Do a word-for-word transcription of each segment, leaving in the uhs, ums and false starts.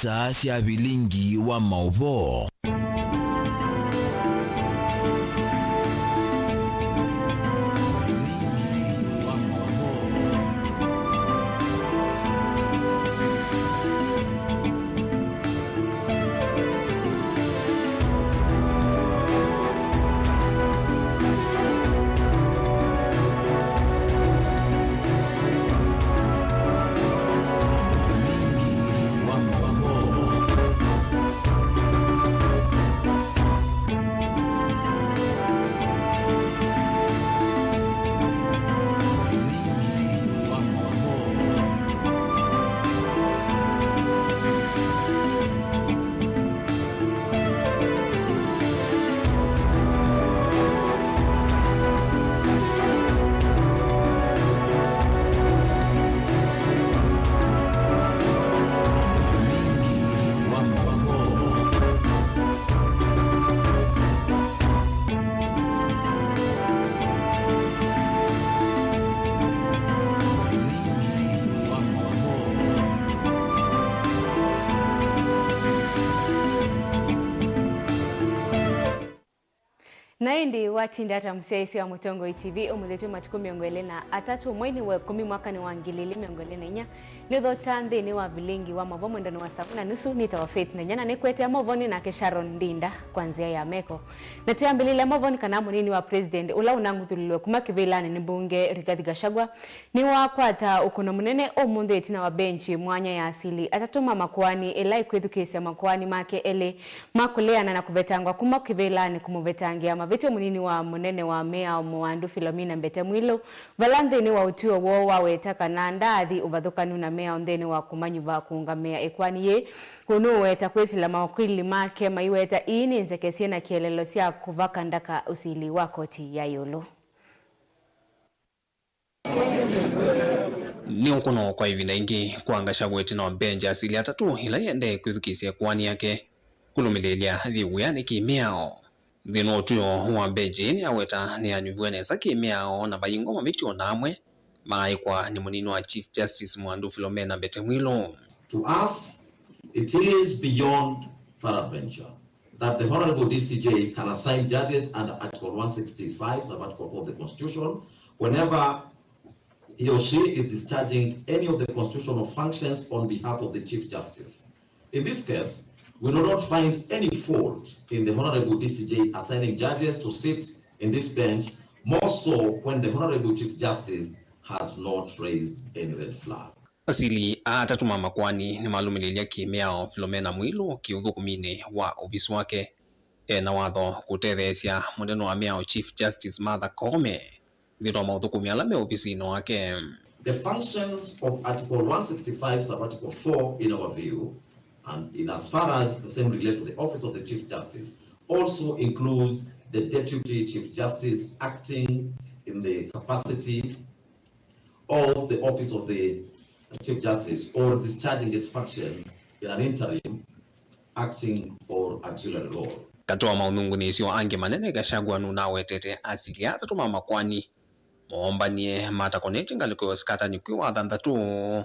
Ata sya vilingi wa maũvoo. Vilingi wa maũvoo. Na ĩndĩ watinda ata mũsyaĩĩsya wa Mũtongoi T V ũmũthĩ twĩ matukũ mĩongo ĩlĩ na atatũ mweinĩ wa ĩkũmi mwakanĩ wa ngili ilĩ mĩongo ĩlĩ na inya, nĩũthokya nthĩnĩ wa vilingi wa maũvoo mwendonĩ wa saa ĩmwe na nusu. Nĩtawa Faith Nenya na nĩkũetea maũvoonĩ nake Sharon Ndinda kwa nzĩa ya meko. Na twĩambĩlĩlya maũvoonĩ kana mũnini wa president ũla ũnang'uthũlĩlwe kuma kĩvĩlanĩ nĩ mbunge Rigathi Gachagua nĩwakwata ũkũno mũnene ũmũnthĩ ĩtina wa benji mwanya ya asili atatũ ma makoani ĩla ĩkwĩthukĩĩsya makoani make elĩ ma kũleana na kũvetangwa kuma kĩvĩlanĩ kũmũvetangĩa mavĩtyo mũnini wa mũnene wa mĩao Mũwandu Philomena Mbete Mwilu, vala nthĩnĩ wa ũtw'ĩo woo waweta kana ndaathi ũvathũkanu na mĩao nthĩnĩ wa kũmanyuva kũũngamĩa ĩkoani yĩĩ. Ũũ nũũweta kwĩsĩla mawakili make maiweta ii nĩ nzeke syĩ na kĩeleelo sya kũvaka ndaka ũsili wa koti ya ĩũlũ. Nĩ ũkũno kwa ĩvinda ĩngĩ kwa Gachagua ĩtina wa mbenji ya asili atatũ ĩla yĩendee kwĩthukĩĩsya ĩkoani yake kũlũmĩlĩĩlya yĩ wĩanĩ kĩ-mĩao. Nthĩnĩ wa ũtw'ĩo wa mbenji ĩĩ nĩyaweta nĩyanyuviwe nesa kĩ-mĩao na vayingwa mavĩtyo o na amwe maaĩkwa nĩ mũnini wa Chief Justice Mũwandu Philomena Mbete Mwilu. To us, it is beyond peradventure that the Honorable D C J can assign judges under Article one sixty-five, sub-article four of the Constitution, whenever he or she is discharging any of the constitutional functions on behalf of the Chief Justice. In this case, we do not find any fault in the Honorable D C J assigning judges to sit in this bench, more so when the Honorable Chief Justice has not raised any red flag. Asili aa atatũ ma makoani nĩmalũmĩlĩĩlya kĩ-mĩao Philomena Mwilu kĩũthũkũminĩ wa ovisi wake. E na watho kũtetheesya mũnene wa mĩao Chief Justice Martha Koome nthĩnĩ wa maũthũkũmi ala me ovisinĩ wake. The functions of Article one sixty-five, sub-article four, in our view, and in as far as the same relate to the office of the Chief Justice, also includes the Deputy Chief Justice acting in the capacity of the office of the Chief Justice or discharging its functions in an interim, acting, or auxiliary role. Katĩ wa maũthũngũnĩĩsyo angĩ manene, Gachagua nũnawetete asili atatũ ma makoani moombanie matakonetye ngalĩko ya ũsikatani kwĩ wa thanthatũ,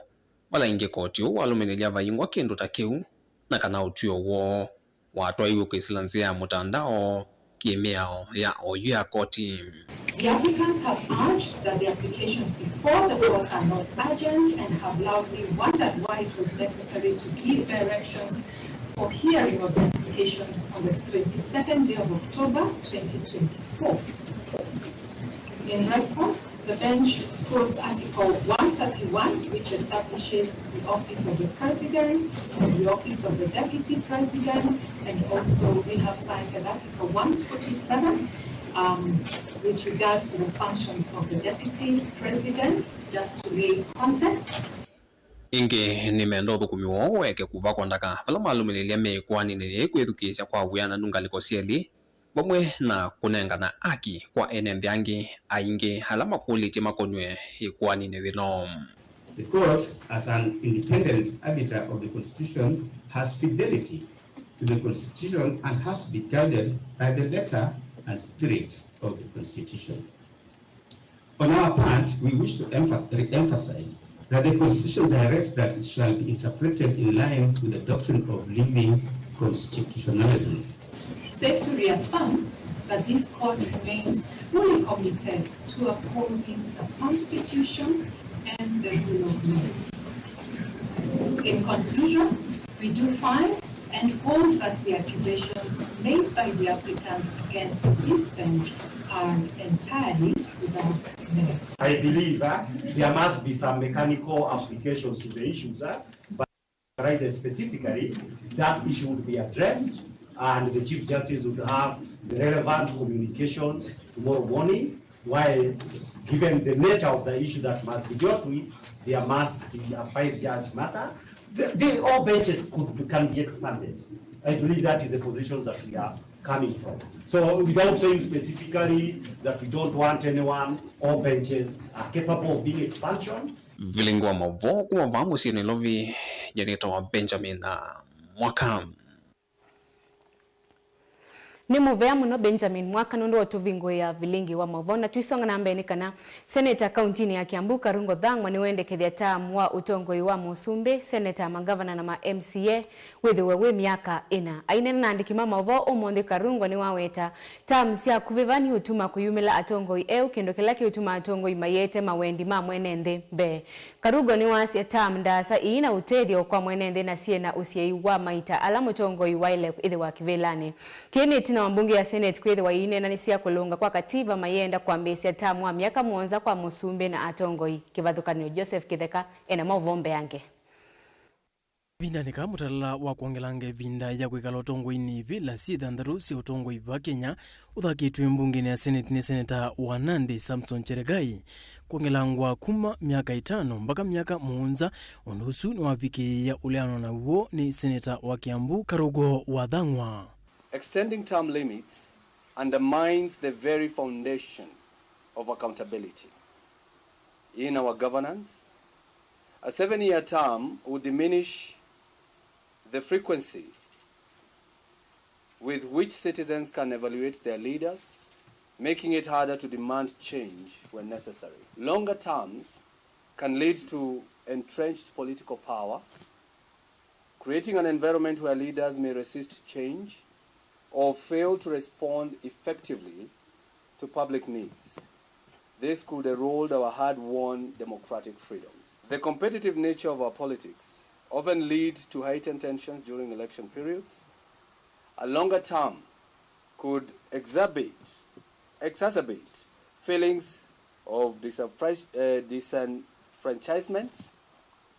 vala ĩngĩ koti ũũ walũmĩlĩlya vaingwa kĩndũ ta kĩu, na kana ũtw'ĩo woo watwaiwe kwĩsĩla nzĩa ya mũtandao kĩ-mĩao ya oyu ya koti. The applicants have urged that the applications before the court are not urgent and have loudly wondered why it was necessary to give directions for hearing of the applications on the twenty-second day of October twenty twenty-four. In response, the bench quotes Article one thirty-one, which establishes the office of the President and the office of the Deputy President, and also we have cited Article one forty-seven, um, with regards to the functions of the Deputy President, just to lay context. Ĩngĩ nĩmenda ũthũkũmi woo ũeke kũvakwa ndaka vala malũmĩlĩlya me ĩkoaninĩ yĩĩ kwĩthukĩĩsya kwa wĩananu ngalĩko syelĩ, vamwe na kũnengana haki kwa ene nthĩ angĩ aingĩ ala makũlĩtye makonw'e ĩkoaninĩ yĩno. The court, as an independent arbiter of the Constitution, has fidelity to the Constitution and has to be guided by the letter and spirit of the Constitution. On our part, we wish to empha-, re-emphasize That the Constitution directs that it shall be interpreted in line with the doctrine of living constitutionalism. Safe to reaffirm that this court remains fully committed to upholding the Constitution and the rule of law. In conclusion, we do find and hold that the accusations made by the applicants against this bench are entirely without merit. I believe, uh, there must be some mechanical applications to the issues, uh, but right specifically, that issue would be addressed and the Chief Justice would have the relevant communications tomorrow morning. Why, given the nature of the issue that must be dealt with, there must be a five-judge matter. The, the, all benches could be, can be expanded. I believe that is the positions that we are coming from. So without saying specifically that we don't want anyone, all benches are capable of being expanded. Vilingi wa maũvoo kuma vaa mũsyĩ Nairobi, nyanĩtawa Benjamin, uh, Mwaka. Nĩ mũvea mũno Benjamin Mwaka nũndũ wa ũtũvingũĩa vilingi wa maũvoo, na tũisonga na mbee nĩ kana Seneta kauntinĩ ya Kiambu Karungo Thang'wa nĩwendekethya taamu wa ũtongoi wa mũsumbĩ, seneta, mangavana na ma M C A wĩthĩwe wĩ myaka ĩna. Aineena na andĩki ma maũvoo ũmũnthĩ, Karungo nĩwaweta taamu sya kũvĩva nĩũtuma kũyumĩla atongoi eũ, kĩndũ kĩla kĩũtuma atongoi mayĩete mawendi ma mwene nthĩ mbee. Karungo nĩwasya taamu ndaasa ii na ũtethyo kwa mwene nthĩ na syĩ na ũsyai wa maita ala mũtongoi waĩle ĩthĩwa kĩvĩlanĩ. Kĩĩ nĩ ĩtina wa mbunge ya Senate kwĩthĩwa ĩineena nĩ sya kũlũnga kwa kativa mayĩenda kwambĩĩsya taamu wa myaka mũonza kwa mũsumbĩ na atongoi. Kĩvathũkany'o, Joseph Kĩtheka ena maũvoo mbeange. Ĩvindanĩ kaa mũtalala wa kwongelanga ĩvinda ya kwĩkala ũtongoinĩ ivĩla syĩ thanthatũ sya ũtongoi va Kenya ũthakĩtw'e mbungenĩ ya Senate nĩ seneta wa Nandi Samson Cheregai, kwongelangwa kuma myaka ĩtano mpaka myaka mũonza, ũndũ ũsu nĩwavikĩĩa ũleanwa naw'o nĩ seneta wa Kiambu Karungo wa Thang'wa. Extending term limits undermines the very foundation of accountability in our governance. A seven-year term would diminish the frequency with which citizens can evaluate their leaders, making it harder to demand change when necessary. Longer terms can lead to entrenched political power, creating an environment where leaders may resist change or fail to respond effectively to public needs. This could erode our hard-won democratic freedoms. The competitive nature of our politics often leads to heightened tensions during election periods. A longer term could exacerbate, exacerbate feelings of disenfranch-, uh, disenfranchisement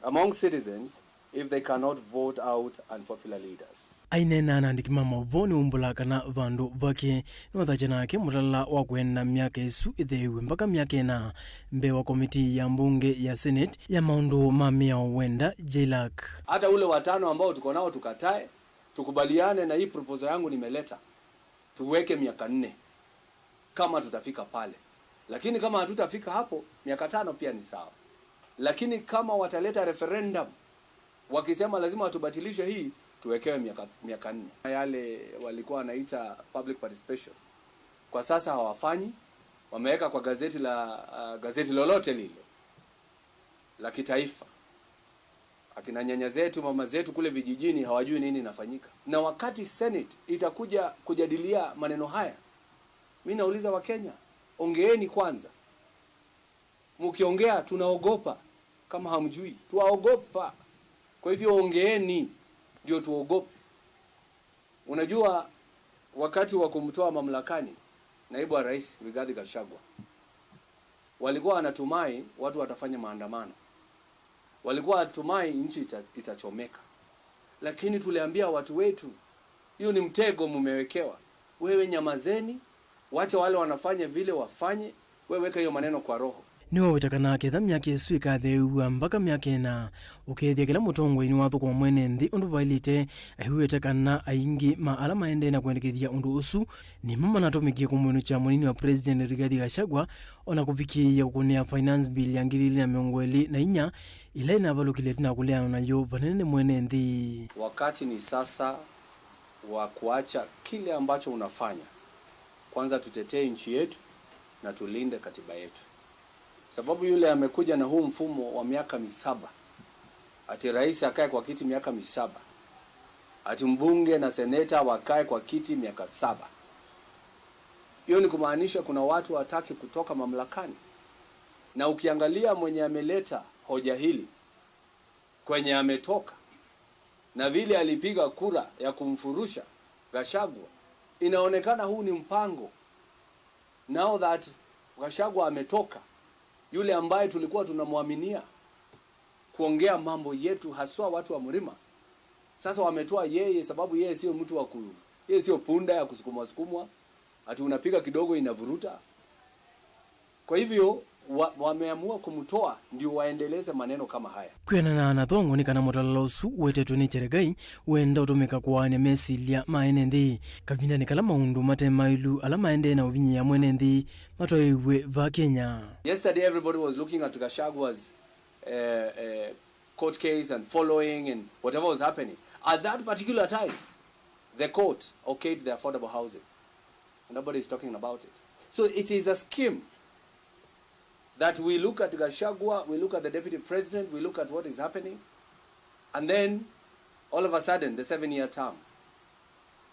among citizens if they cannot vote out unpopular leaders. Aineena na andĩki ma maũvoo nĩwaumbũla kana vandũ vake nĩwathakya nake mũtalala wa kwenda myaka ĩsu ĩtheew'e mpaka myaka ĩna mbee wa komitii ya mbunge ya Senate ya maũndũ ma mĩao wenda, JLAC. Hata ule watano ambao tuko nao tukatae, tukubaliane na hii proposal yangu nimeleta, tuweke miaka nne kama tutafika pale. Lakini kama hatutafika hapo, miaka tano pia ni sawa. Lakini kama wataleta referendum wakisema lazima watubatilishe hii, tuwekewe miaka, miaka nne. Yale walikuwa wanaita public participation, kwa sasa hawafanyi, wameweka kwa gazeti la, ah, gazeti lolote lile la kitaifa. Akina nyanya zetu, mama zetu kule vijijini hawajui nini inafanyika. Na wakati Senate itakuja kujadilia maneno haya, mi nauliza Wakenya, ongeeni kwanza. Mkiongea tunaogopa kama hamjui. Tuwaogopa. Kwa hivyo ongeeni ndio tuogope. Unajua, wakati wa kumtoa mamlakani naibu wa rais Rigathi Gachagua, walikuwa wanatumai watu watafanya maandamano. Walikuwa wanatumai nchi ita-, itachomeka. Lakini tuliambia watu wetu, "Hiyo ni mtego mumewekewa. Wewe nyamazeni, wacha wale wanafanya vile wafanye, wewe weka hiyo maneno kwa roho." Nĩwaweta kana ketha myaka ĩsu ĩkatheew'a mpaka myaka ĩna, ũkethĩa kĩla mũtongoi nĩwathũkũma mwene nthĩ ũndũ vaĩlĩte, aiw'ĩte kana aingĩ ma ala maendee na kwendekethya ũndũ ũsu nĩmo manatũmĩkie kũmwĩnũkya mũnini wa President Rigathi Gachagua, o na kũvikĩĩa kũkũnĩa Finance Bill ya ngili ilĩ na mĩongo ĩlĩ na inya, ĩla ĩnavalũkile ĩtina wa kũleanwa nayo vanene nĩ mwene nthĩ. Wakati ni sasa wa kuacha kile ambacho unafanya. Kwanza tutetee nchi yetu na tulinde katiba yetu. Sababu yule amekuja na huu mfumo wa miaka misaba, ati rais akae kwa kiti miaka misaba, ati mbunge na seneta wakae kwa kiti miaka saba. Hiyo ni kumaanisha kuna watu hawataki kutoka mamlakani. Na ukiangalia mwenye ameleta hoja hili, kwenye ametoka, na vile alipiga kura ya kumfurusha Gachagua, inaonekana huu ni mpango. Now that Gachagua ametoka, yule ambaye tulikuwa tunamwaminia kuongea mambo yetu, haswa watu wa mlima, sasa wametoa yeye, sababu yeye sio mtu wa ku-, yeye sio punda ya kusukumwa sukumwa, ati unapiga kidogo inavuruta. Kwa hivyo, wa-, wameamua kumtoa ndio waendeleze maneno kama haya. Kwĩanana na Thongo, nĩ kana mũtalala ũsu ũetetwe nĩ Cheregai wenda ũtũmĩka kũaany'a mesilya ma ene nthĩ kavindanĩ kala maũndũ mate maĩlu ala maendee na ũvinyĩĩa mwene nthĩ matwaĩw'e va Kenya. Yesterday everybody was looking at Gachagua's uh, uh, court case and following and whatever was happening. At that particular time, the court okayed the affordable housing. Nobody is talking about it. So it is a scheme that we look at Gachagua, we look at the deputy president, we look at what is happening, and then all of a sudden, the seven-year term.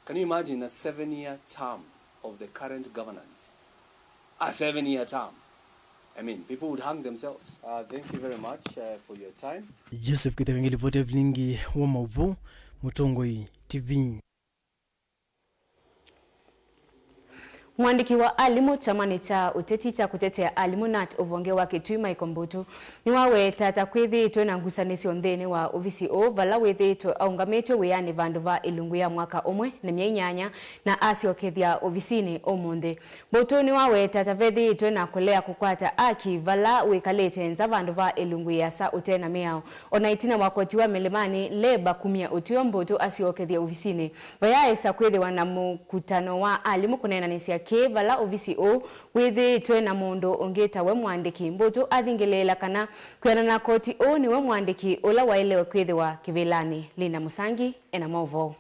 Can you imagine a seven-year term of the current governance? A seven-year term. I mean, people would hang themselves. Uh, thank you very much, uh, for your time. Joseph Kitheka ngilipoti ya vilingi wa maũvoo, Mũtongoi T V. Mũandĩki wa alimũ kyamanĩ kya ũteti kya kũtetea alimũ, nat, ũvonge wa Kitui, Michael Mbutu, nĩwaweta ta kwĩthĩĩtwe na ngusanĩsyo nthĩnĩ wa ovisi ũũ, vala wĩthĩĩtwe aũngamĩtw'e wĩanĩ vandũ va ĩlungu ya mwaka ũmwe na myei nyanya, na asyokethya ovisinĩ ũmũnthĩ. Mbutu nĩwaweta ta vethĩĩtwe na kũlea kũkwata aki vala wĩkalĩte nza vandũ va ĩlungu ĩasa ũte na mĩao. O na ĩtina wa koti wa Mĩlĩmanĩ Labour kumya ũtw'ĩo Mbutu asyokethye ovisinĩ, vayaaĩsa kwĩthĩwa na mũkutano wa alimũ kũneenanĩsya kĩĩ vala ovisi ũũ wĩthĩĩtwe na mũndũ ũngĩ ta we mũandĩki. Mbutu athingĩlĩĩla kana kwĩanana na koti, ũũ nĩwe mũandĩki ũla waĩlewe kwĩthĩwa kĩvĩlanĩ. Linda Mũsangi ena maũvoo.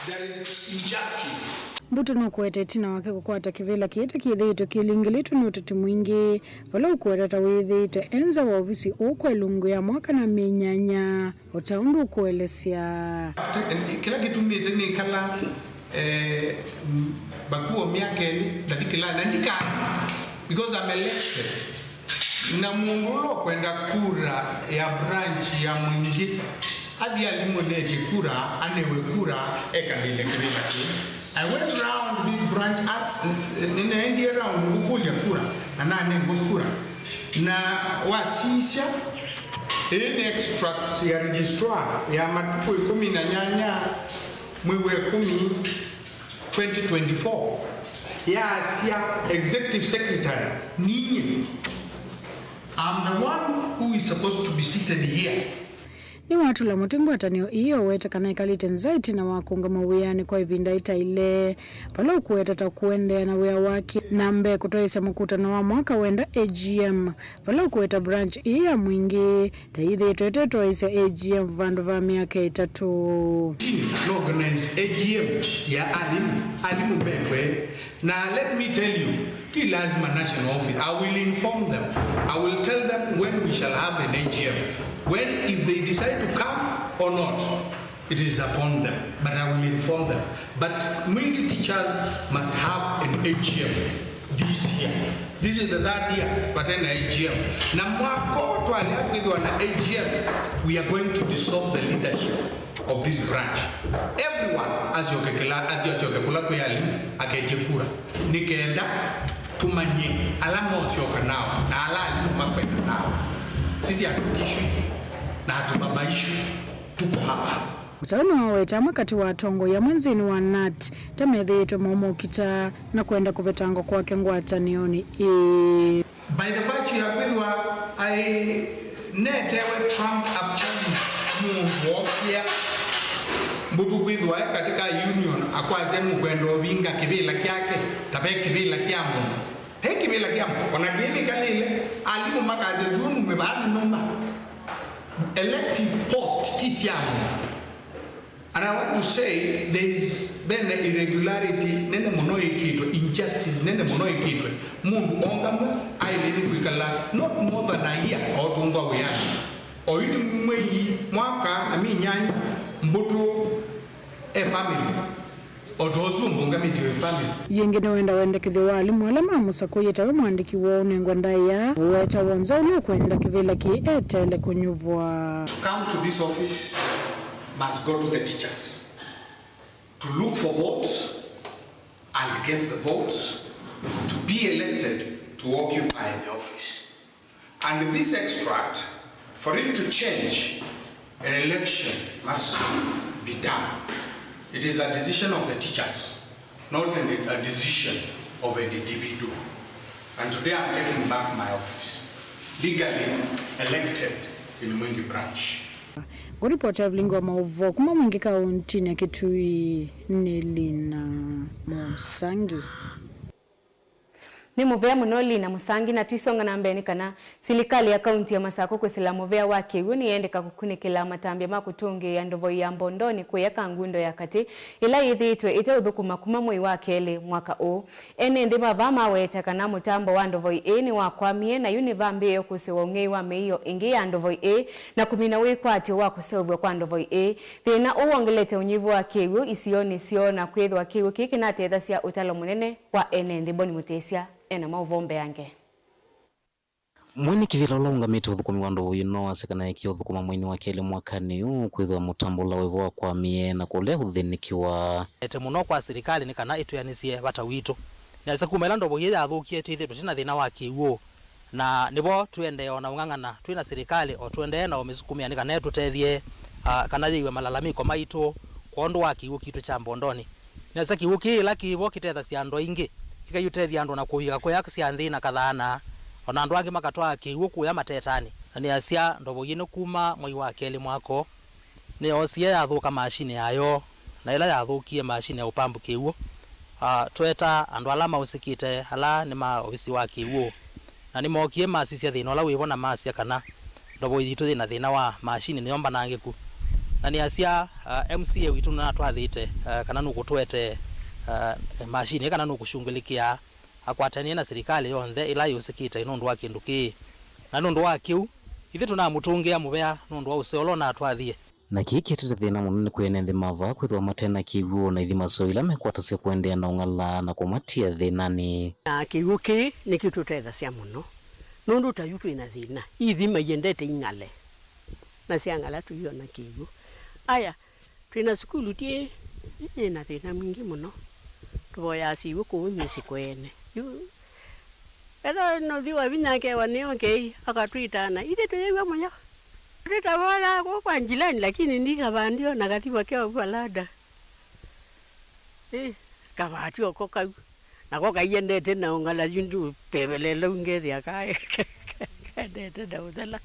There is injustice. Mbutu nũkũete ĩtina wake kũkwata kĩvĩla kĩĩ ta kĩthĩĩtwe kĩlingĩlĩtwe nĩ ũteti mwingĩ, vala ũkũweta ta wĩthĩĩtwe e nza wa ovisi ũũ kwa ĩlungu ya mwaka na myei nyanya, o ta ũndũ ũkũelesya. Kĩla kĩtumĩte nĩkala, eh, m-, vakuo myaka ĩlĩ ndathi kĩla, na ndika, because I'm elected. Na mũndũ ũla ũkwenda kura ya branch ya Mwingĩ, athi alimũnetye kura, anewe kura, ekalĩle kĩvĩla kĩu. I went round this branch, as, nĩnaendie round ngũkũlya kura, na nanengwa kura. Na wasisya, ĩĩ nĩ extract ya registrar ya matukũ ĩkũmi na nyanya, mwei wa ĩkũmi, twenty twenty-four, yaasya, Executive Secretary, ninyie, I'm the one who is supposed to be seated here. Nĩwatũla mũtĩ ngwatanĩo ii, owete kana ekalĩte nza ĩtina wa kũũngama wĩanĩ kwa ĩvinda ĩtaĩle, vala ũkũweta ta kũendeea na wĩa wake na mbee kũtwaĩĩsya mũkutano wa mwaka wenda, A G M, vala ũkũweta branch ii ya Mwingĩ ta yĩthĩĩtwe ĩtetwaĩĩsya A G M vandũ va myaka ĩtatũ. Organize A G M ya alimũ, alimũ metwe. Na let me tell you, ti lazima national office. I will inform them. I will tell them when we shall have an A G M. When, if they decide to come or not, it is upon them. But I will inform them. But Mwingi teachers must have an A G M this year. This is the third year, but an A G M. Na mwaka ũũ twalea kwĩthĩwa na A G M, we are going to dissolve the leadership of this branch. Everyone asyoke kĩla, athi asyoke kũla kwĩ alimũ, aketye kura. Nĩ kenda tũmanye ala mosyoka nao, na ala alimũ makwenda nao. Sisi hatutishwi, na hatubabaishwi, tuko hapa. Ũtau nĩwaweta amwe katĩ wa atongoi amwe nthĩnĩ wa nat ta methĩĩtwe maũmũkita na kwenda kũvetangwa kwake ngwatanĩonĩ ĩĩ. By the virtue ya kwĩthĩwa aĩ netewe trump up challenge, mũndũ wokĩa Mbutu kwĩthĩwa e katika union, akwasya nũkwenda ũvinga kĩvĩla kyake, ta ve kĩvĩla kya mũndũ. He kĩvĩla kya mũndũ, ona kĩĩ nĩkalĩle, alimũ makasya, "Yu nume vaa nũnũmba." Elective post ti sya mũndũ. And I want to say, there is, vena irregularity nene mũno ĩkĩtwe, injustice nene mũno ĩkĩtwe. Mũndũ ongamwe, Ĩndĩ nĩ kwĩkala not more than a year aũtũngwa wĩanĩ. Oyu nĩ mwei, mwaka, na minyanya, mbũtũ e family. O ta ũsu ũmbũngamĩtye wĩ family. Yĩngĩ nĩwenda wendekethyo wa alimũ ala mamũsakũie tawe mwandĩki woo ũnengwe ndaĩa, ũweta wonza ũla ũkwenda kĩvĩla kĩĩ eteele kũnyuvwa. To come to this office must go to the teachers to look for votes and get the votes to be elected to occupy the office. And this extract, for it to change, an election must be done. It is a decision of the teachers, not an, a decision of an individual. And today I'm taking back my office, legally elected in Mwingi branch. Ngũripota Evelyn wa maũvoo kuma Mwingi kauntinĩ ya Kitui nĩ Lina Mũsangi. Nĩ mũvea mũno Lina Mũsangi, na twisonga na mbee nĩ kana silikalĩ ya kaunti ya Masakũ kwĩsĩla mũvea wa kĩw'ũ nĩyendeka kũkunĩkĩla matambya ma kũtũngĩĩa ndovoi ya Mbondoni kũya Kangundo ya katĩ, ĩla yĩthĩĩtwe ĩteũthũkũma kuma mwei wa kelĩ mwaka ũũ. Ene nthĩ ma vaa maweta kana mũtambo wa ndovoi ĩĩ nĩwakwamie, na yu nĩvambĩĩe kũsĩwa ũng'ei wa mĩio ĩngĩ ya ndovoi ĩĩ na kũmina wĩkwatyo wa kũseũvw'a kwa ndovoi ĩĩ. Thĩna ũũ wongelete ũnyivu wa kĩw'ũ isionĩ syoo, na kwĩthĩwa kĩw'ũ kĩĩ kĩnatethasya ũtalo mũnene wa ene nthĩ. Boni Mũtĩsya ena maũvoo mbeange. Mwene kĩvĩla ũla ũngamĩte ũthũkũmi wa ndovoi ĩno asya kana ekie ũthũkũma mweinĩ wa kelĩ mwakanĩ ũũ kwĩthĩwa mũtambo ũla wĩvo wakwamie na kũlea ũthĩnĩkĩwa. Ete mũno kwa silikalĩ nĩ kana ĩtwĩanĩsye vata witũ. Nĩasya kuma ĩla ndovoi ĩĩ yathũkie twĩthĩtwe twĩ na thĩna wa kĩw'ũ. Na nĩvo tũendee o na ũng'ang'ana twĩ na silikalĩ, o tũendee na ũmĩsukumĩa nĩ kana ĩtũtethye, ah, kana yĩw'e malalamiko maitũ kwondũ wa kĩw'ũ kitũ kya Mbondoni. Nĩasya kĩw'ũ kĩĩ ĩla kĩvo kĩtethasya andũ aingĩ, kĩkaiũtethya andũ na kũvika kũya sya nthĩ na kathaana, o na andũ angĩ makatwaa kĩw'ũ kũya matetanĩ. Na nĩasya ndovoi ĩno kuma mwei wa kelĩ mwaka ũũ, nĩyoosie yathũka masinĩ yayo, na ĩla yathũkie masinĩ ya ũpambu kĩw'ũ, ah, tweeta andũ ala maũsĩkĩte, ala nĩ ma ovisi wa kĩw'ũ, na nĩmookie masisya thĩna ũla wĩvo na masya kana ndovoi yitũ yĩ na thĩna wa masinĩ nĩyo mbanangĩku. Na nĩasya, ah, M C A witũ nũnatwathĩte, ah, kana nũkũtũetee, ah, masinĩ kana nũkũshungulĩkĩa akwatanie na silikalĩ yonthe ĩla yũsĩkĩte nũndũ wa kĩndũ kĩĩ. Na nũndũ wa kĩu, ithyĩ tũnamũtũngĩa mũvea nũndũ wa ũseo ũla ũnatwathie. Na kĩĩ kĩetete thĩna mũnene kwĩ ene nthĩ ma vaa kwĩthĩwa mate na kĩw'ũ na ithima syoo ila mekwatasya kũendeea na ũng'ala na kũmatia thĩnanĩ. Na kĩw'ũ kĩĩ nĩkĩtũtethasya mũno, nũndũ ta yu twĩ na thĩna, ithima iendete ing'ale, na syang'ala tũiona kĩw'ũ. Aya, twĩ na sukulu ti yĩ na thĩna mwingĩ mũno. Tũvoyaa syĩw'ũ kũu mĩsyĩ kweene. Yu, ethĩwa nũthi wa vinya akewa nĩ okay, akatwĩtana. Ithyĩ tũyĩw'a mũyo. Tũtavoyaa kũu kwa njilani, lakini ndikavaa ndio na kathiwa keo valada. Ĩ, kavaa ti oko kau. Nako kaiendete na ũng'ala yu ndũpevelela ungethĩa kaendete na ũthela.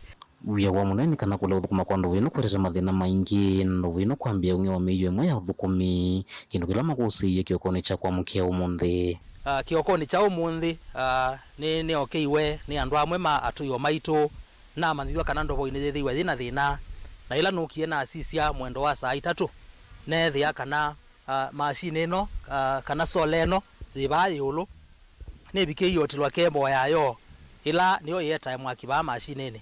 Wia wa mũnene nĩ kana kũlea ũthũkũma kwa ndovoi ĩno kũetete mathĩna maingĩ, na ndovoi ĩno kwambĩa ũng'ei wa mĩio ĩmwe ya ũthũkũmi, kĩndũ kĩla makũsĩĩie kĩokonĩ kya kwamũkĩa ũmũnthĩ. Ah, kĩokonĩ kya ũmũnthĩ, ah, nĩ, nĩokeiwe nĩ andũ amwe ma atũĩwa maitũ, namanyĩthw'a kana ndovoi nĩyĩthĩiwe yĩ na thĩna, na ĩla nũkie nasisya mwendo wa saa itatũ, neethĩa kana ah, masinĩ ĩno, ah, kana solar ĩno yĩ vaa ĩũlũ, nĩvikĩie ũtilwa kebo yayo, ĩla nĩyo ĩetae mwaki vaa masinĩnĩ.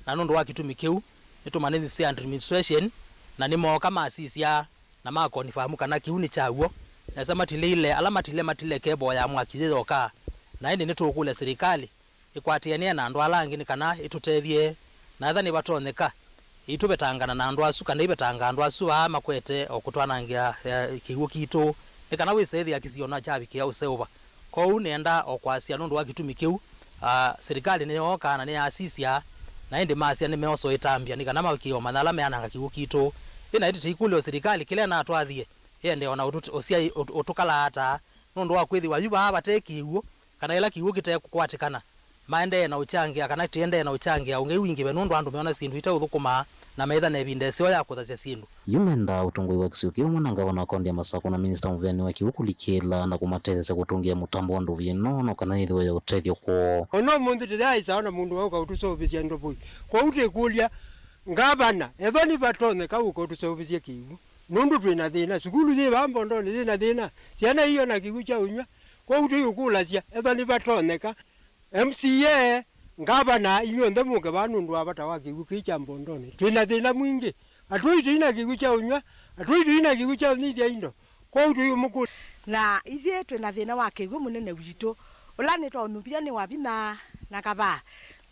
Na nũndũ wa kĩtumi kĩu, nĩtũmanyĩthisye administration, na nĩmooka masisya na ma confirm kana kĩu nĩ kya w'o. Nesa matilĩile, ala matile, matile kebo ya mwaki yĩ yoka. Na ĩndĩ nĩtũũkũlya silikalĩ ĩkwatĩanĩe na andũ ala angĩ nĩ kana ĩtũtethye, na ethĩwa nĩvatonyeka, ĩitũvetangana na andũ asu, kana ĩvetanga andũ asu vaa makwete o kũtwanangĩa, eh, kĩw'ũ kitũ, nĩ kana wĩsa ĩthĩa kĩsio no kyavikĩa ũseũva. Kwoou nĩenda o kwasya nũndũ wa kĩtumi kĩu, ah, silikalĩ nĩyooka na nĩyasisya, na ĩndĩ masya nĩmeosa ĩtambya nĩ kana mavikĩe o manya ala meananga kĩw'ũ kitũ. Ĩna ĩtĩ tĩikũlya o silikalĩ kĩla ĩnatwathie, ĩendee o na ũtũ-, ũsyai-, ũtũ-, ũtũkalaa ata, nũndũ wa kwĩthĩwa yu vaa vate kĩw'ũ, kana ĩla kĩw'ũ kĩtekũkwatĩkana, maendee na ũkyangĩa kana tĩendee na ũkyangĩa ũngei wingĩve nũndũ andũ meona syĩndũ iteũthũkũma na meĩthana ĩvinda ĩseo ya kũthasya syĩndũ. Yu mendaa ũtongoi wa kĩsio kĩu vamwe na ngavana wa kaũntĩ ya Masakũ na minista mũveani wa kĩw'ũ kũlikĩla na kũmatethesya kũtũngĩa mũtambo wa ndovoi ĩno no kana yĩthĩwe ya ũtethyo kwoo. O na ũmũnthĩ tũyaaĩsa ona mũndũ wauka ũtũseũvĩsya ndovoi. Kwoou twĩkũlya ngavana, ethĩwa nĩvatonyeka ũka ũtũseũvĩsye kĩw'ũ. Nũndũ twĩ na thĩna, sukulu yĩ vaa Mbondoni yĩ na thĩna, syana iona kĩw'ũ kya ũnyw'a. Kwoou tũiũkũlasya, ethĩwa nĩvatonyeka, M C A, ngavana, inyuonthe mũke vaa nũndũ wa vata wa kĩw'ũ kĩĩ kya Mbondonĩ. Twĩ na thĩna mwingĩ. Atũi tũi na kĩw'ũ kya ũnyw'a, atũi tũi na kĩw'ũ kya ũnyithya indo. Kwoou tũiũmũkũlya. Na ithyĩ twĩ na thĩna wa kĩw'ũ mũnene witũ, ũla nĩtwaũnyuvie nĩ wa vinya na kavaa.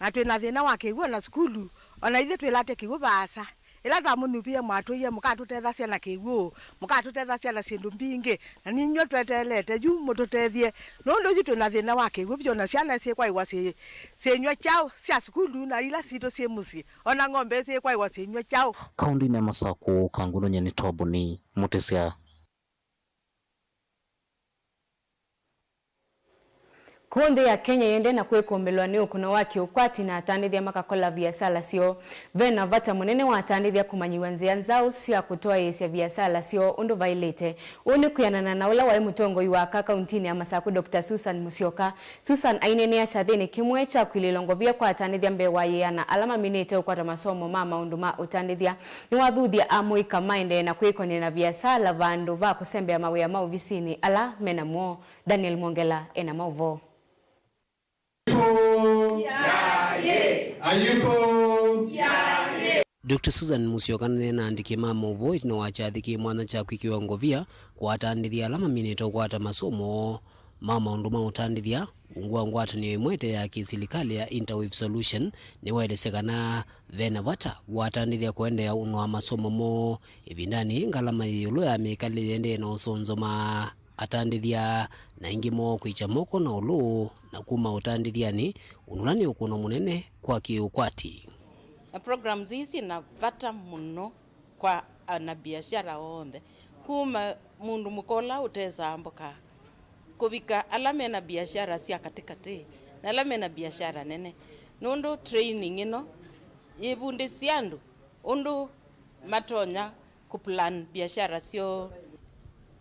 Na twĩ na thĩna wa kĩw'ũ o na sukulu, o na ithyĩ twĩlate kĩw'ũ vaasa. Ĩla twamũnyuvie, mwatwĩie mũkatũtethasya na kĩw'ũ, mũkatũtethasya na syĩndũ mbingĩ, na ninyw'ĩ tweteelete yu mũtũtethye, nũndũ yu twĩ na thĩna wa kĩw'ũ vyũ, na syana syĩkwaĩwa syĩ, syĩnyw'a kyaũ sya sukulu, na ila sitũ syĩ mũsyĩ, o na ng'ombe syĩkwaĩwa syĩnyw'a kyaũ. Kaũntĩnĩ ya Masakũ, Kangũlũnye nĩ Tobuni Mũtĩsya. Kũũ nthĩ ya Kenya yĩendee na kwĩkũmbĩlwa nĩ ũkũno wa kĩũkwati na atandĩthya makakola viasala syoo, ve na vata mũnene wa atandĩthya kũmanyĩw'a nzĩa nzaũ sya kũtwaĩĩsya viasala syoo ũndũ vaĩlĩte. Ũu nĩ kwĩanana na ũla waĩ mũtongoi wa aka kauntinĩ ya Masakũ, Doctor Susan Musyoka. Susan aineenea kyathĩnĩ kĩmwe kya kwilĩĩlwa ngovia kwa atandĩthya mbee wa yĩana ala maminĩte ũkwata masomo ma maũndũ ma ũtandĩthya. Nĩwathuthya amũika maendee na kwĩkony'a na viasala vandũ va kũsembea mawĩa ma ovisinĩ ala me namo. Daniel Mwongela e na maũvoo. Doctor Susan Musyoka nĩneenaa na aandĩki ma maũvoo ĩtina wa kyathĩ kĩ mwanya kya kwĩkĩwa ngovia kwa atandĩthya ala maminĩte ũkwata masomo ma maũndũ ma ũtandĩthya. Ungu wa ngwatanĩo ĩmwe ĩte ya kĩsilikalĩ ya Interwave Solution, nĩwaelesya kana ve na vata wa atandĩthya kũendeea ũnoa masomo moo ĩvindanĩ yĩĩ ngalama yĩ ĩũlũ ya mĩkalĩle yĩendee na ũsonzoma atandĩthya, na aingĩ moo kwĩkya moko na ũlũ na kuma ũtandĩthyanĩ, ũndũ ũla nĩ ũkũno mũnene kwa kĩũkwati. Na programs ii syĩ na vata mũno kwa anabiashara onthe, kuma mũndũ mũka ũla ũtesaa mboka, kũvika ala mena biashara sya katĩkatĩ, na ala mena biashara nene, nũndũ training ĩno yĩvundĩsya andũ ũndũ matonya kũplan biashara syoo,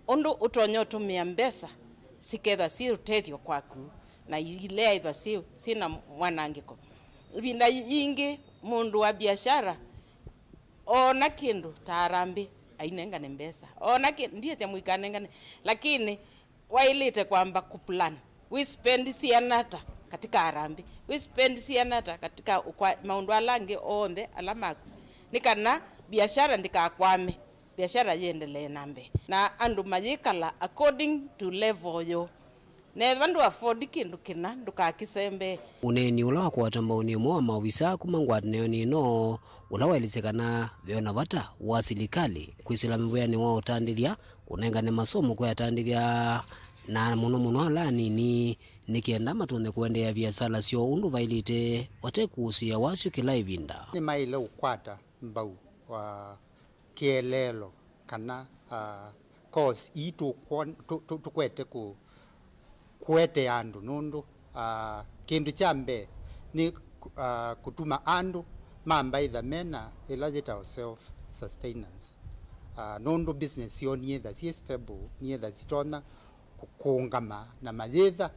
ũndũ ũtonya ũtũmĩa mbesa sikethwa syĩ ũtethyo kwaku, na ileaĩthwa syĩ, syĩ na mwanangĩko. Ĩvinda yingĩ mũndũ wa biashara oona kĩndũ ta harambĩ, ainengane mbesa. Oona kĩ-, ndiĩsya mũikanengane, lakini waĩlĩte kwamba kũplan. Wĩspendi siana ata katika harambĩ? Wĩspendi siana ata katika ũkwa-, maũndũ ala angĩ onthe ala maku? Nĩ kana biashara ndĩkakwame, biashara yĩendelee na mbee. Na andũ mayĩkala according to level yoo. Na ethĩwa ndũ afford kĩndũ kĩna, ndũkakĩsembee. Ũneeni ũla wakwata mbaũnĩ ũmwe wa maovisaa kuma ngwatanĩonĩ ĩno, ũla waelesya kana ve o na vata wa silikalĩ kwĩsĩla mũvĩanĩ wa ũtandĩthya, kũnengane masomo kwĩ atandĩthya, na mũno mũno ala anini, nĩ kenda matonye kũendeea viasala syoo ũndũ vaĩlĩte, vate kũũsĩĩa wasyo kĩla ĩvinda. Nĩmaĩle ũkwata mbau wa kĩeleelo kana, ah, course ii tũkwon-, tũ-, tũ-, tũkwete kũ-, kũetea andũ, nũndũ, ah, kĩndũ kya mbee nĩ, ah, kũtuma andũ mamba ĩtha mena ĩla yĩtawa self sustenance. Ah, nũndũ business syoo nĩyĩtha syĩ stable, nĩyĩtha sitonya kũ-, kũũngama na mayĩtha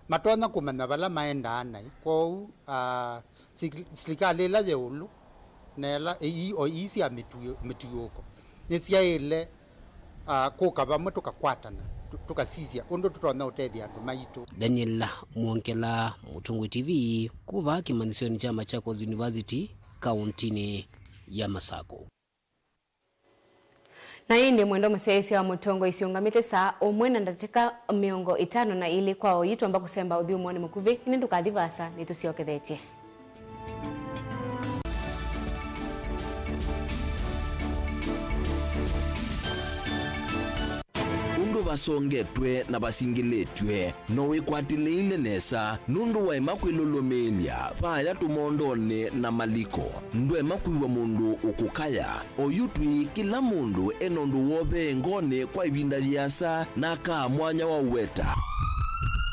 matonya kũmanya vala maendaa naĩ. Kwoou, ah, sili-, silikalĩ ĩla yĩ ĩũlũ na ĩla, ii, o ii sya mĩtuĩ-, mĩtuĩko nĩsyaĩle, ah, kũka vamwe tũkakwatana, tũ-, tũkasisya ũndũ tũtonya ũtethya andũ maitũ. Daniel Mwongela, Mũtongoi T V, kuma vaa kĩmanyĩsyonĩ kya Machakos University, kauntinĩ ya Masakũ. Na ĩndĩ mwendwa mũsyaĩĩsya wa Mũtongoi, syĩũngamĩte saa ũmwe na ndatĩka mĩongo ĩtano na ilĩ kwa oyu, twamba kũsemba ũthyũmũonĩ mũkuvĩ, ĩndĩ ndũkathi vaasa, nĩtũsyokethetye. Ũndũ vasongetw'e na vasingĩlĩtw'e, no wĩkwatĩlĩĩle nesa nũndũ waema kwĩlũlũmĩĩlya vaaya tũmondonĩ na maliko. Ndwaema kwĩw'a mũndũ ũkũkaya. Oyu twĩ, kĩla mũndũ e na ũndũ wovee ngoonĩ kwa ĩvinda yĩasa na akaa mwanya wa ũweta.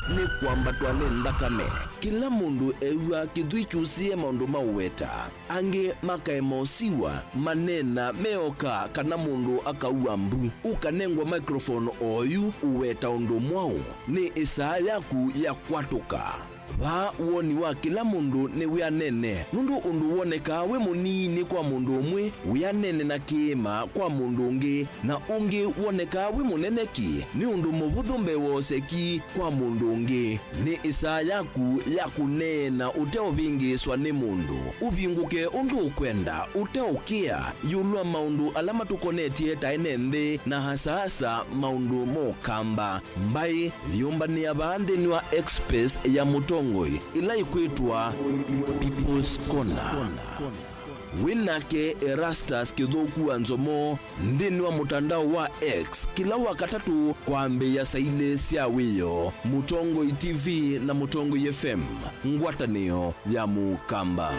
Nĩ kwambatwa nĩ nthakame. Kĩla mũndũ ew'a kĩthwii kyusĩe maũndũ ma ũweta. Angĩ makaema ũsiw'a, maneena meoka kana mũndũ akaua mbu. Ũkanengwa microphone oyu ũweta ũndũ mwaũ. Nĩ ĩsaa yaku ya kwatũka. Vaa woni wa kĩla mũndũ nĩ wĩanene, nũndũ ũndũ wonekaa wĩ mũnini kwa mũndũ ũmwe, wĩanene na kĩĩma kwa mũndũ ũngĩ, na ũngĩ wonekaa wĩ mũnene ki nĩ ũndũ mũvũthũ mbee wa ũseki kwa mũndũ ũngĩ. Nĩ ĩsaa yaku ya kũneena ũteũvĩngĩĩswa nĩ mũndũ. Ũvingũke ũndũ ũkwenda, ũteũkĩa, ĩũlũ wa maũndũ ala matũkonetye ta ene nthĩ, na asaasa maũndũ ma Ũkamba. Mbaĩ yĩũmbanĩa vaa nthĩnĩ wa X-Space ya Mũtongoi, ĩla ĩkwĩtwa People's Corner. Wĩ nake Erastus Kĩthũku wa Nzomo nthĩnĩ wa mũtandao wa X kĩla Wakatatũ kwambĩĩa saa ilĩ sya wĩoo. Mũtongoi T V na Mũtongoi F M, ngwatanĩo ya Mũkamba.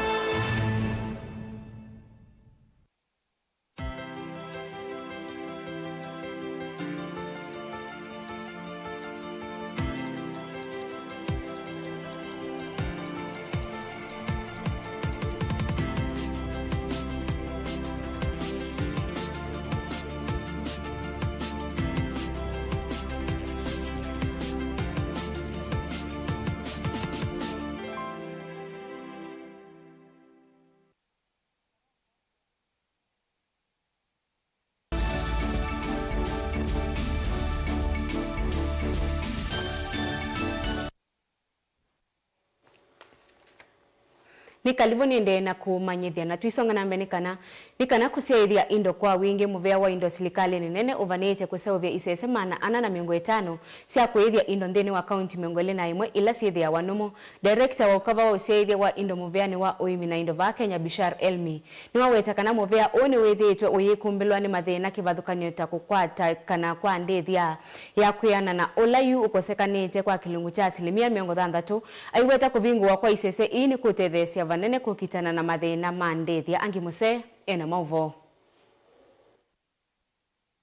Nĩ kalivũ nĩendee na kũmanyĩthya, na tũisonga na mbee nĩ kana, nĩ kana kũsyaĩthya indo kwa wingĩ, mũvea wa indo silikalĩnĩ nene ũvanĩĩte kũseũvya isese maana ana na mĩongo ĩtano sya kũĩthya indo nthĩnĩ wa kaunti mĩongo ĩlĩ na ĩmwe ila syĩthĩawa nũmũ. Director wa ũkava wa ũsyaĩthya wa indo mũveanĩ wa ũĩmi na indo vaa Kenya, Bishar Elmi, nĩwaweta kana mũvea ũũ nĩwĩthĩĩtwe ũyĩkumbĩlwa nĩ mathĩna kĩvathũkany'o ta kũkwata kana kwa ndĩthya ya kwĩana na ũla yu ũkosekanĩte kwa kĩlungu kya asilimia mĩongo thanthatũ, aiweta kũvingũwa kwa isese ii nĩkũtetheesya vanene kũkitana na mathĩna ma ndĩthya. Angi Mũsee ena maũvoo.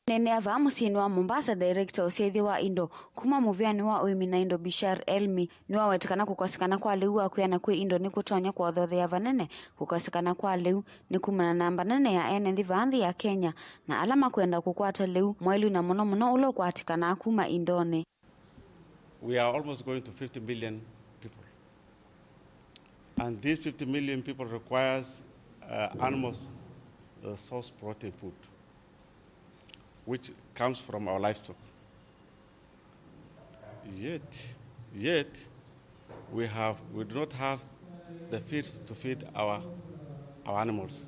Aneenea vaa mũsyĩnĩ wa Mombasa, director ũsyaĩthya wa indo kuma mũveanĩ wa ũĩmi na indo Bishar Elmi nĩwaweta kana kũkosekana kwa lĩu wa kwĩana kwĩ indo nĩkũtonya kũothothea vanene kũkosekana kwa lĩu nĩ kumana na namba nene ya ene nthĩ vaa nthĩ ya Kenya na ala makwenda kũkwata lĩu mwaĩlu, na mũno mũno ũla ũkwatĩkanaa kuma indonĩ. We are almost going to fifty million people. And these fifty million people requires, uh, animals, uh, source protein food, which comes from our livestock. Yet, yet, we have, we do not have the feeds to feed our, our animals,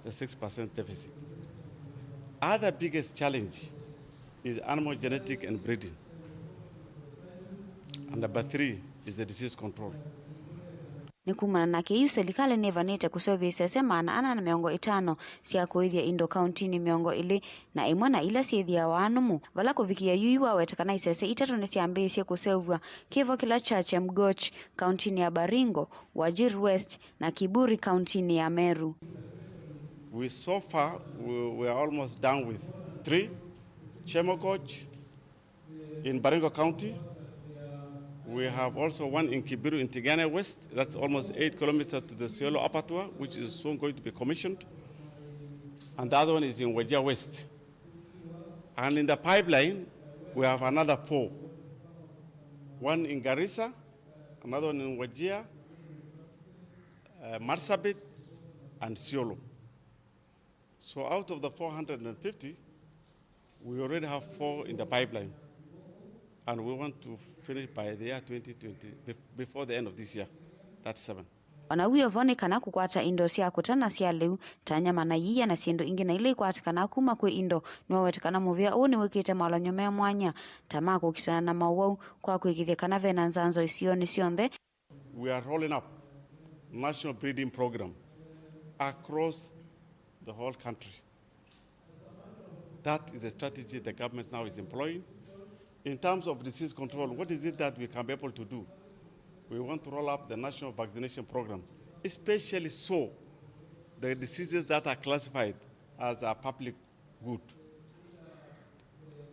the six percent deficit. Other biggest challenge is animal genetic and breeding. And number three is the disease control. Nĩ kumana na kĩu, selikalĩ nĩvanĩte kũseũvya isese maana ana na mĩongo ĩtano sya kũĩthya indo kauntinĩ mĩongo ĩlĩ na ĩmwe na ila syĩthĩawa nũmũ, vala kũvikĩa yu waweta kana isese itatũ nĩsyambĩĩsye kũseũvw'a, kĩvo kĩla kya Chemgoch kauntinĩ ya Baringo, Wajir West, na Kiburi kauntinĩ ya Meru. We, so far, we, we are almost done with three. Chemogoch, in Baringo County. We have also one in Kibiru in Tigania West, that's almost eight kilometers to the Isiolo abattoir, which is soon going to be commissioned. And the other one is in Wajir West. And in the pipeline, we have another four. One in Garissa, another one in Wajir, uh, Marsabit, and Isiolo. So out of the four hundred and fifty, we already have four in the pipeline, and we want to finish by the year twenty twenty, bef-, before the end of this year, that's seven. O na w'o vo, nĩ kana kũkwata indo sya kũta na sya lĩu, ta nyama na iia na syĩndũ ingĩ na ila ikwatĩkanaa kuma kwĩ indo, nĩwaweta kana mũvĩa ũũ nĩwĩkĩte mawalany'o me mwanya ta ma kũkitana na mowau kwa kwĩkĩĩthya kana ve na nzanzo isionĩ syonthe. We are rolling up national breeding program across the whole country. That is a strategy the government now is employing. In terms of disease control, what is it that we can be able to do? We want to roll up the national vaccination program, especially so the diseases that are classified as a public good.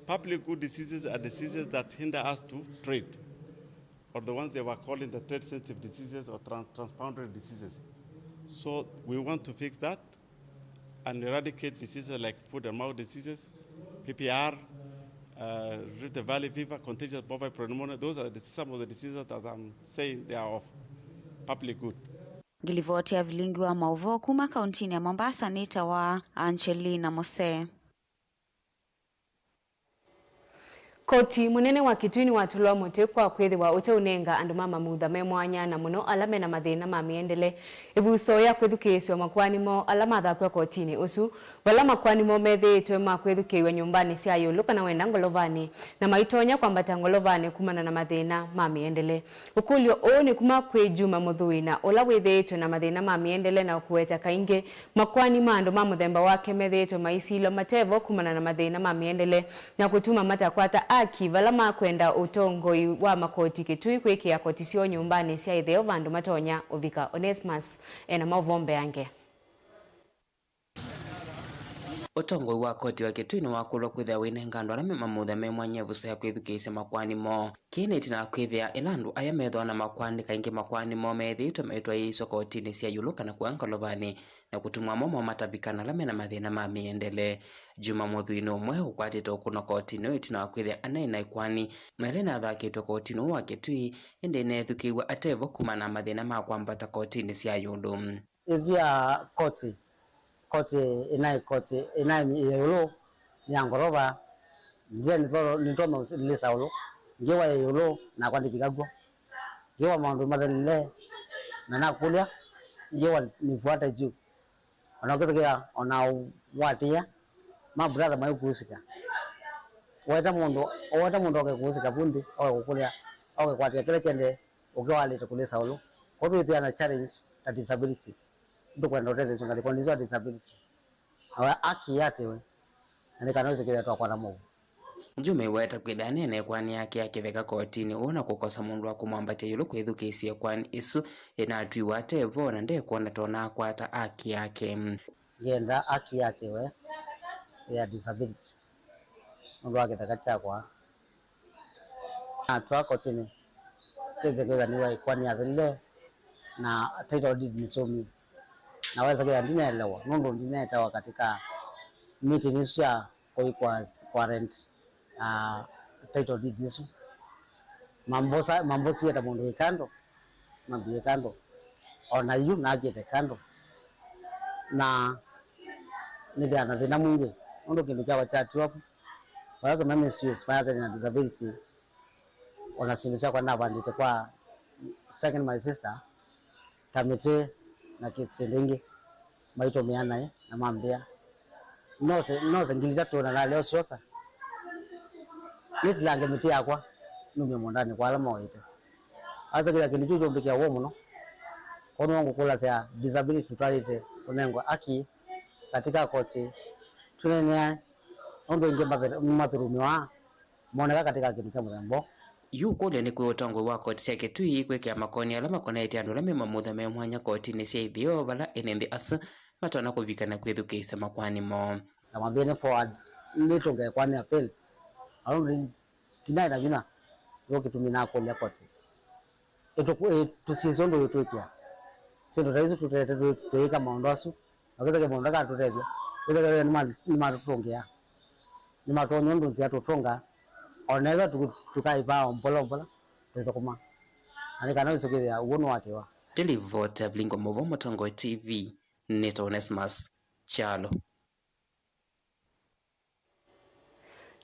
Public good diseases are diseases that hinder us to trade, or the ones they were calling the trade sensitive diseases or tran-, transboundary diseases. So we want to fix that and eradicate diseases like foot and mouth diseases, P P R, Uh, Rift Valley fever, contagious bovine pneumonia, those are the, some of the diseases that I'm saying they are of public good. Ngilivoti ya vilingi wa maũvoo kuma kauntinĩ ya Mombasa nĩtawa Angelina Mose. Koti mũnene wa Kitui nĩwatũlwa mũtĩ kwa kwĩthĩwa ũteũnenga andũ ma mamutha me mwanya, na mũno ala mena mathĩna ma mĩendele, ĩvuso ya kwĩthukĩĩsya makoani moo ala mathakw'a kotinĩ ũsu, vala makoani moo methĩĩtwe ma kwĩthukĩĩw'a nyũmbanĩ sya ĩũlũ kana wenda ngolovanĩ, na maitonya kwambata ngolovanĩ kumana na mathĩna ma mĩendele. Ũkũlyo ũũ nĩ kuma kwĩ Juma Mũthui, na ũla wĩthĩĩtwe na mathĩna ma mĩendele na kũweta kaingĩ makoani ma andũ ma mũthemba wake methĩĩtwe maisilwa matevo kumana na mathĩna ma mĩendele, na kũtuma matakwata aki vala makwenda ũtongoi wa makoti Kitui kwĩkĩa koti syoo nyũmbanĩ sya ĩtheo vandũ matonya ũvika. Onesmus ena maũvoo mbeange. Ũtongoi wa koti wa Kitui nĩwakũlwa kwĩthĩa wĩnenga andũ ala me mamutha me mwanya ĩvuso ya kwĩthukĩĩsya makoani moo. Kĩĩ nĩ ĩtina wa kwĩthĩa ĩla andũ aya methĩwa na makoani, kaingĩ makoani moo methĩĩtwe maitwaĩĩsw'a kotinĩ sya ĩũlũ kana kũya ngolovanĩ, na kũtumwa mo moo matavika na ala mena mathĩna ma mĩendele. Juma Mũthui nĩ ũmwe ũkwatĩte ũkũno kotinĩ ũũ ĩtina wa kwĩthĩa anaĩ na ĩkoani, na ĩla ĩnathakĩtwe kotinĩ ũũ wa Kitui, ĩndĩ ĩneethukĩĩw'a atevo kumana na mathĩna ma kwambata kotinĩ sya ĩũlũ. Ĩthĩa koti, koti ĩnaĩ, koti ĩnaĩ ĩũlũ nĩ ya ngolova, ndia nĩtwa-, nĩtwama lĩsa ũlũ, ngĩwa ya ĩũlũ nakwa ndĩvika kw'o, ngĩwa maũndũ mathelile, na nakũlya, ngĩwa nĩfuata juu. Ona ũkĩthukĩa, ona watĩa, ma brother maikuusika. Weta mũndũ, weta mũndũ oke kuusika vu nthĩ, oke kũkũlya, oke kwatĩa kĩla kĩendee, ũkĩwalĩte kũlĩsa ũlũ. Kwoou twĩthĩa na challenge ta disability. Ndũkwenda ũtethesyo ngalĩkonĩ isu ya disability. Na we aki yatĩwe. Na nĩ kana wĩsĩ kĩthĩa twakwata mũuo. Juma aiweta kwĩthĩa aneena ĩkoani yake ya kĩtheka kotinĩ ũũ na kũkosa mũndũ wa kũmwambatya ĩũlũ kwĩthukĩĩsya ĩkoani ĩsu ĩnatwiwa ate vo na ndekwona ta ũnakwata aki yake. Ngenda aki yake we ya disability nũndũ wa kĩtheka kyakwa. Natwaa kotinĩ, twĩthĩe kwĩthĩa nĩwa ĩkoani yathelile na title deed nĩsyũmie. Na wesa kwĩthĩa ndineelewa nũndũ ndineetawa katika meeting isu sya kũikwa kwa rent, ah, title deed isu. Mambosa-, mambosie ta mũndũ wĩ kando, mambie kando. O na yu nakĩte kando. Na nĩthĩa na thĩna mwingĩ nũndũ kĩndũ kyakwa kyatiwa vu. Vala sema misuse, vala sena disability. O na syĩndũ syakwa navandĩte kwa second my sister, ta mĩtĩ na kĩ-, syĩndũ ingĩ maitũmĩa naĩ na mambĩa, "Nose, nose ngili itatũ na nalea ũsyosa. Nĩtilange mĩtĩ yakwa numye mũũndanĩ kwa ala maũĩte." Asa kĩla kĩndũ kĩu kyũmbĩkĩa woo mũno. Kwoou nĩw'o ngũkũlasya disability tũtwaĩte kũnengwa aki katika koti tũneenea ũndũ aingĩ mathe-, mathũlũmĩwa moneka katika kĩndũ kya mũthemba ũũ. Yu ũkũlyo nĩ kwĩ ũtongoi wa koti sya Kitui kwĩkĩa makoani ala makonetye andũ ala me mamutha me mwanya kotinĩ sya ĩtheo vala ene nthĩ asu matonya kũvika na kwĩthukĩĩsya makoani moo. Na mambie nĩ forward, nĩtũnge ĩkoani appeal. Aũndũ ndinaĩ na vinya, nĩw'o kĩtumi nakũlya koti ĩtũkũ-, ĩ-, tũsisye ũndũ ĩtwĩkĩa. Syĩndũ ta isu tũtete tũ-, tũyĩka maũndũ asu. Na kĩtheke maũndũ akatũtethya, kĩtheke nĩma-, nĩmatũtũngĩa, nĩmatonya ũndũ nzĩa tũtũnga, o na ethwa tũ-, tũkaĩvaa o mbola mbola tũithũkũma, na nĩ kana wĩsũkĩthĩa ũw'o nĩwatĩwa. Ndĩlivota Vilingo Mũvo, Mũtongoi T V, nĩtawa Onesmus Kyalo.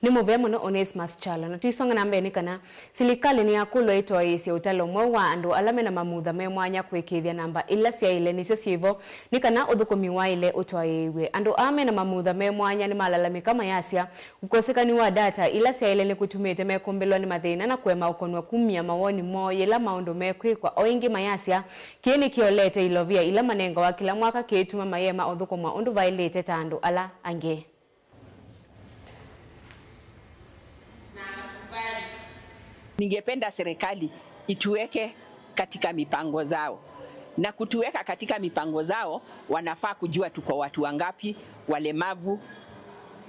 Nĩ mũvea mũno Onesmus Kyalo. Na tũisonga na mbee nĩ kana silikalĩ nĩyakũlwa ĩtwaĩĩsye ũtalo mweũ wa andũ ala mena mamutha me mwanya kũĩkĩĩthya namba ila syaĩle nĩsyo syĩvo nĩ kana ũthũkũmi waĩle ũtwaĩĩw'e. Andũ aa mena mamutha me mwanya nĩmalalamĩka mayasya ũkosekani wa data ila syaĩle nĩkũtumĩte mekũmbĩlwa nĩ mathĩna na kũema ũkonw'a kumya mawoni moo yĩla maũndũ mekwĩkwa. O ĩngĩ mayasya kĩĩ nĩkĩolete ilovia ila manengawa kĩla mwaka kĩituma mayema ũthũkũma ũndũ vaĩlĩte ta andũ ala angĩ. Ningependa serikali ituweke katika mipango zao. Na kutuweka katika mipango zao, wanafaa kujua tuko watu wangapi walemavu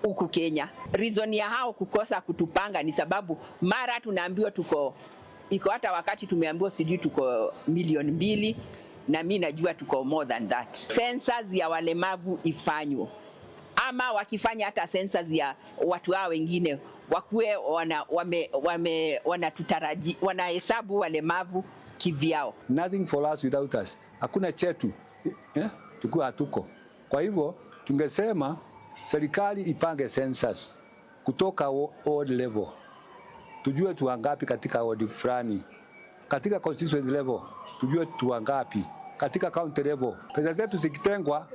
huku Kenya. Reason ya hao kukosa kutupanga ni sababu mara tunaambiwa tuko, iko hata wakati tumeambiwa sijui tuko milioni mbili, na mi najua tuko more than that. Census ya walemavu ifanywe. Ama wakifanya hata census ya watu hao wengine, wakuwe wana, wame, wame, wanatutaraji, wanahesabu walemavu kivyao. Nothing for us without us. Hakuna chetu, eh, tukiwa hatuko. Kwa hivyo, tungesema serikali ipange census kutoka wa-, ward level. Tujue tu wangapi katika ward fulani. Katika constituency level, tujue tu wangapi. Katika county level, pesa zetu zikitengwa,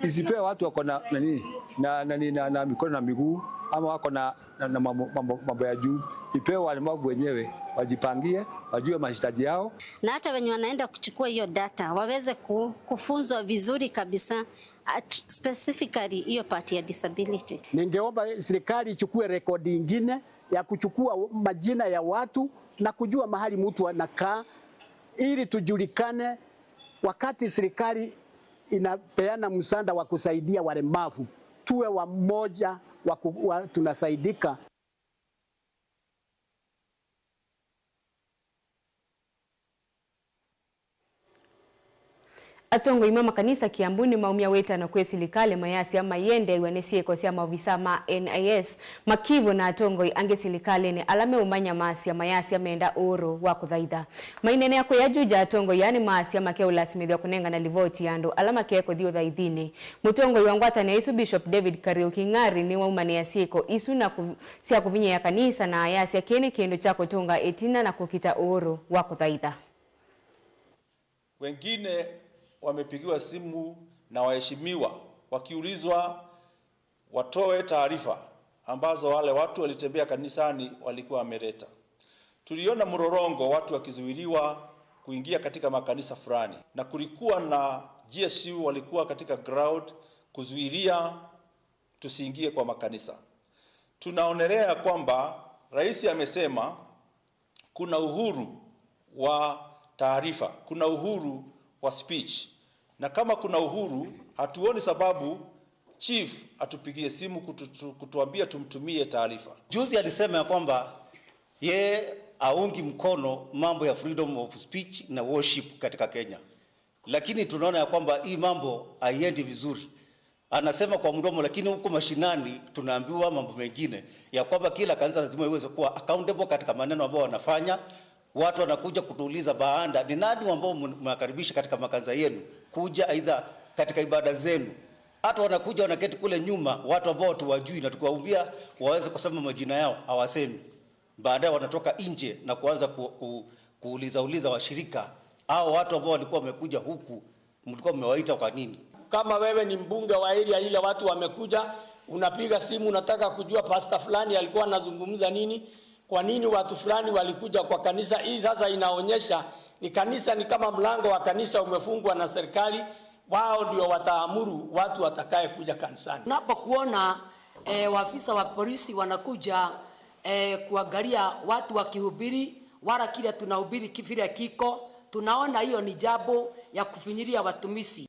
isipewe watu wako na nani, na, nani, na, na mikono na miguu, ama wako na, na, na mambo, mambo, mambo ya juu. Ipewe walemavu wenyewe, wajipangie, wajue mahitaji yao. Na hata wenye wanaenda kuchukua hiyo data, waweze ku-, kufunzwa vizuri kabisa, at specifically hiyo part ya disability. Ningeomba serikali ichukue rekodi ingine ya kuchukua majina ya watu na kujua mahali mtu anakaa, ili tujulikane wakati serikali inapeana msaada wa kusaidia walemavu, tuwe wamoja wa ku-, wa, tunasaidika. Atongoi ma makanisa Kiambu nĩmaumya wĩtano kwĩ silikalĩ mayasya maiendeew'a nĩ syĩko sya maovisa ma N I S, makivũ na atongoi angĩ silikalĩnĩ ala meũmanyamasya mayasya menda ũũrũ wa kũthaitha. Maineenea kũya Juja, atongoi aa nĩmaasya makeũlasimĩthw'a kũnengana livoti ya andũ ala makekũthi ũthaithinĩ. Mũtongoi wa ngwatanĩo ĩsu, Bishop David Kariuki Ng'ari, nĩwaumanĩa syĩko isu na kũ-, sya kũvinyĩĩa kanisa, na ayasya kĩĩ nĩ kĩndũ kya kũtũnga ĩtina na kũkita ũũrũ wa kũthaitha. Wengine wamepigiwa simu na waheshimiwa wakiulizwa watoe taarifa ambazo wale watu walitembea kanisani walikuwa wameleta. Tuliona mrorongo, watu wakizuiliwa kuingia katika makanisa fulani, na kulikuwa na G S U walikuwa katika ground kuzuilia tusiingie kwa makanisa. Tunaonelea ya kwamba rais amesema kuna uhuru wa taarifa, kuna uhuru wa speech. Na kama kuna uhuru, hatuoni sababu chief atupigie simu kutu-, kutuambia tumtumie taarifa. Juzi alisema ya kwamba yeye haungi mkono mambo ya freedom of speech na worship katika Kenya. Lakini tunaona ya kwamba hii mambo haiendi vizuri. Anasema kwa mdomo, lakini huku mashinani tunaambiwa mambo mengine, ya kwamba kila kanisa lazima iweze kuwa accountable katika maneno ambayo wanafanya. Watu wanakuja kutuuliza baada, ni nani ambao mnakaribisha katika makanisa yenu kuja aidha katika ibada zenu? Hata wanakuja wanaketi kule nyuma, watu ambao tuwajui na tukiwaambia waweze kusema majina yao, hawasemi. Baadaye wanatoka nje na kuanza ku-, ku-, kuuliza uliza washirika, hao watu ambao walikuwa wamekuja huku, mlikuwa mmewaita kwa nini? Kama wewe ni mbunge wa area ile, watu wamekuja, unapiga simu, unataka kujua pastor fulani alikuwa anazungumza nini, kwa nini watu fulani walikuja kwa kanisa. Hii sasa inaonyesha ni kanisa, ni kama mlango wa kanisa umefungwa na serikali. Wao ndio wataamuru watu watakaye kuja kanisani. Unapokuona, eh, waafisa wa polisi wanakuja, eh, kuangalia watu wakihubiri, wala kile tunahubiri ki-, vile kiko, tunaona hiyo ni jambo ya kufinyilia watumishi.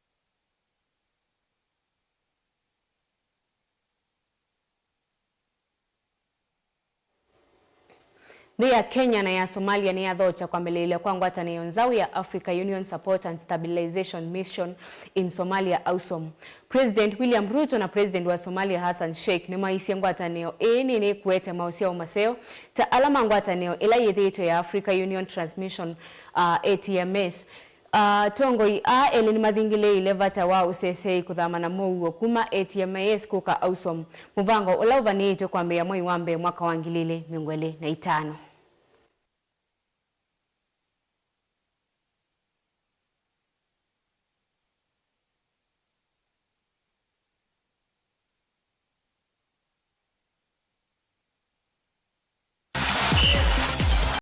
Nthĩ ya Kenya na ya Somalia nĩyathokya kwambĩlĩĩlya kwa ngwatanĩo nzaũ ya Africa Union Support and Stabilization Mission in Somalia, AUSSOM. President William Ruto na President wa Somalia Hassan Sheikh nĩmaisye ngwatanĩo ĩĩ nĩnĩkũete maũsyao maseo ta ala ma ngwatanĩo ĩla yĩthĩĩtwe ya Africa Union Transmission, uh, A T M S. Atongoi aa elĩ nĩmathingĩlĩĩile vata wa ũseseei kũthama na mũuo kuma A T M S kũka AUSSOM, mũvango ũla ũvanĩĩtwe kwambĩĩa mwei wa mbee mwaka wa ngili ilĩ mĩongo ĩlĩ na itano.